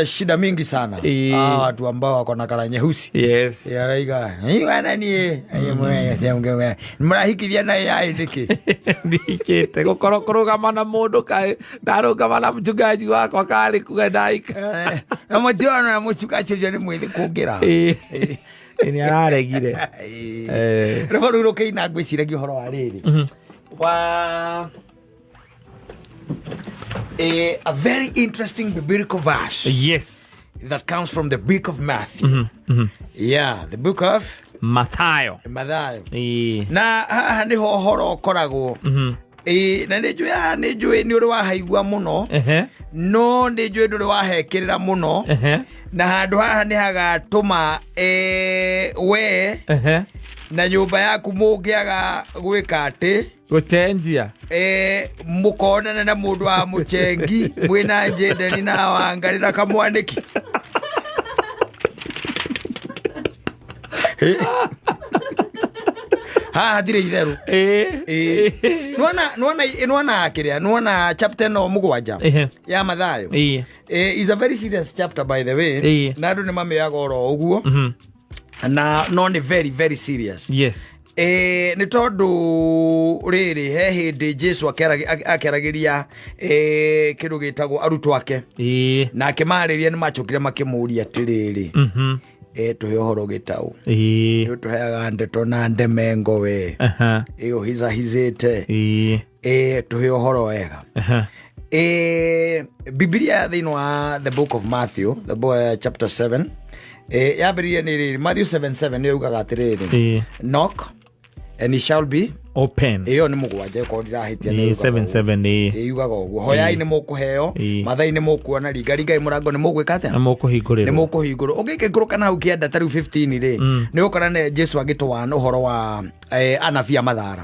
Shida mingi sana. Hawa watu ambao wako na kara nyeusi. Yaraiga igana niĩ mũrahikithia na AI nĩkĩ? Ndikĩte gũkorwo kũrũgama na mũndũ kaĩ ndarũgama na mchungaji wakwa karĩ kuga ndaika. Na mũtirona mũchungaji ũcio nĩ mwĩthĩ kũngĩra. Nĩ araregire. Rĩu rĩu rũkĩina ngwĩciragia ũhoro wa rĩrĩ wa a very interesting biblical verse that comes from the book of Matthew. Yeah, the book of Mathayo. Mathayo. Na haha nĩho ũhoro ũkoragwo. Na nĩ njũĩ haha nĩ njũĩ nĩ ũrĩ wahaigua mũno, no nĩ njũĩ ndũrĩ wahekĩrĩra mũno. Na handũ haha nĩ hagatũma we na nyũmba yaku mũngĩaga gwĩka atĩ gũcenjia mũkonana na mũndũ wa mũcengi mwĩna njendeni na wangari na kamwanĩki. Haha hatirĩ itherũ. Nĩwona kĩrĩa nĩwona chapter ĩno 7 ya Mathayo is a very serious chapter, by the way. Na andũ nĩ mamĩoyaga oro ũguo na no nĩ very very serious. Nĩ tondũ rĩrĩ he hĩndĩ Jesu akĩaragĩria kĩndũ gĩtagwo arutwo ake na akĩmarĩria nĩ macokire makĩmũria atĩrĩrĩ, tũhe ũhoro gĩtaũ. Nĩ ũtũheaga ndeto na ndemengo we ĩ ũhicahicĩte. Tũhe ũhoro wega. Bibilia thĩinĩ wa the book of Matthew, the book, chapter 7, yambĩrĩirie nĩ rĩrĩ, Matthew 7:7 nĩ yugaga atĩrĩrĩ, "Knock and it shall be open." Ĩyo nĩ 7 korwo ndirahĩtia nĩ yugaga 7 ũguo. 7. Yugaga ũguo, hoyai nĩ mũkũheo, mathai nĩ mũkuona, ringaringai mũrango nĩ mũgwĩka atĩa? Na mũkũhingũrĩrwo. Nĩ mũkũhingũrwo. Ũngĩkĩikũrũka na hau kĩanda ta rĩu 15 rĩ, nĩ ũkora nĩ Jesu agĩtũwana ũhoro wa anabii a mathara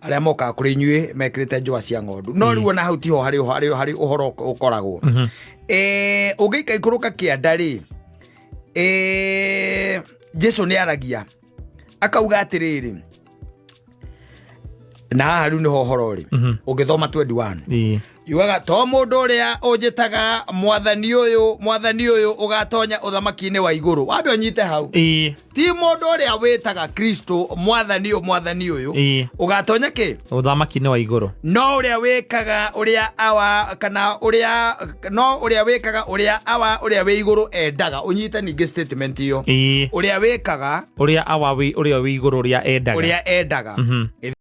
arĩa mokaga kũrĩ inyuĩ mekĩrĩte njũa cia ng'ondu, no rĩu ona hau tiho harĩ ũhoro ũkoragwo. Ũngĩikaikũrũka kĩanda rĩ, Jesu nĩ aragia akauga atĩrĩrĩ, na haha rĩu nĩho ũhoro rĩ ũngĩthoma 21 yugaga, "To mũndũ ũrĩa ũnjĩtaga mwathani ũyũ, mwathani ũyũ, ũgatonya ũthamaki-inĩ wa igũrũ." Wambe ũnyite hau. Ti mũndũ ũrĩa wĩtaga Kristo mwathani ũyũ, mwathani ũyũ, ũgatonya kĩ? Ũthamaki-inĩ wa igũrũ. No ũrĩa wĩkaga ũrĩa awa kana ũrĩa no ũrĩa wĩkaga ũrĩa awa ũrĩa wĩ igũrũ endaga. Ũnyite ningĩ statement ĩyo. Ũrĩa wĩkaga ũrĩa awa ũrĩa wĩ igũrũ ũrĩa endaga. Ũrĩa endaga.